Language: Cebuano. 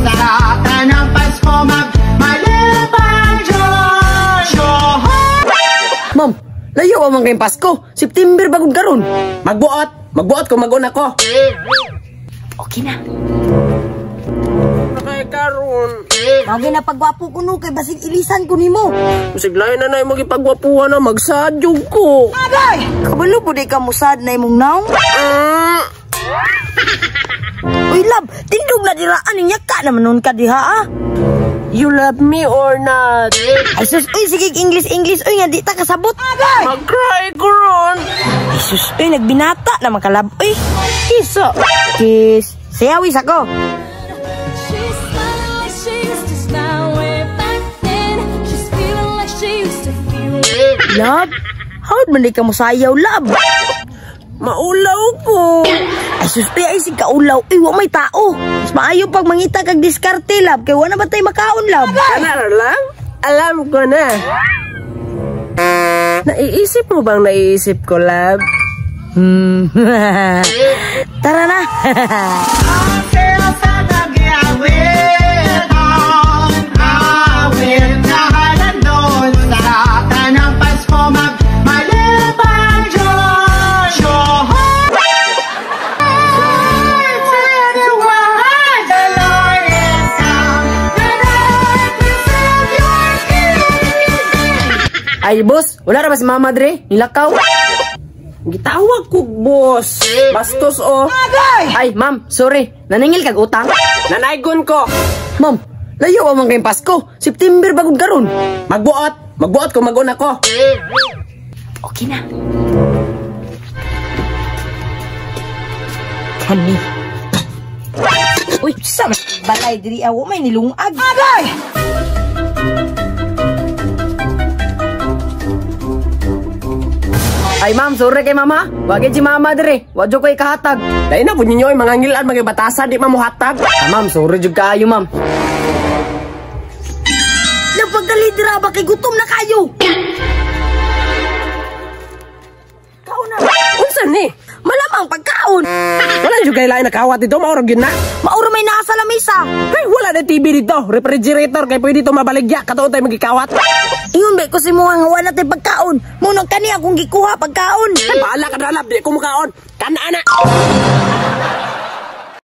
Sa tanang Pasko magmalipay Joy. Ma'am, layo man kayong Pasko. September bagong karon. Magbuot! Magbuot kung mag-una ko. Okay na. Kay karon. Bagay na pagwapo ko no, kay basig ilisan ko nimo. Siglayan na na yung magipagwapuhan na magsadyog ko. Agay! Kabalo po di ka musad na imong naong. Uy, love, tindog na diraan niya ka naman nun ka diha ah. You love me or not? Ay sus, uy, sige English, English, uy, nga di ta kasabot. Agay! Mag-cry ko ron. Ay sus, uy, nagbinata naman ka, love, uy. Kiso. Kiss. Sayawis ako. She's smiling like she used to smile way back then. She's feeling like she used to feel. Love, how'd man di ka mosayaw, love? Maulaw ko. Ay sus, uy, ay sig kaulaw, uy, wa may tao. Mas maayo pag mangita kag diskarte, love, kay wa na ba tay makaon, love? Kana lang? Alam ko na. Naiisip mo bang naiisip ko, love? Tara na. Sa nag-awitan, awit na halandon. Sa tanang Pasko magmalipay Joy. The Lord is come, the Lord the Savior King. Ay, boss, wala ra ba si Mama dre? Nilakaw. Gitawag ko, boss. Bastos, oh. Ay, ma'am, sorry. Naningil kag utang. Nanaygon ko. Ma'am, layo man kayong Pasko. September bagong karon. Magbuot! Magbuot kung mag-una ko. Okay na. Kani. Uy, sa balay diri awo may nilungag. Agay! Ay, ma'am, sorry kay mama. Wagay si mama dre. Wa jud ko'y kahatag. Dahil na po ninyo ay mga ngilan, mga batasan, di mamuhatag. Ah, ma'am, sorry jud kaayo, ma'am. Napagdali dira ba kay gutom na kayo? Kaon na. Unsa ni? Malamang pagkaon. Wala jud kay lain nakawat dito, maurag yun na. Mauro may naa sa lamesa. Ay, wala na TV dito. Refrigerator, kay pwede dito mabaligya. Katuon tayo magikawat. Ingon ba ko si mo nga wala tay pagkaon. Mo nang kani akong gikuha pagkaon. Ay, bahala ka na, lab. Di ko mukaon. Kana na.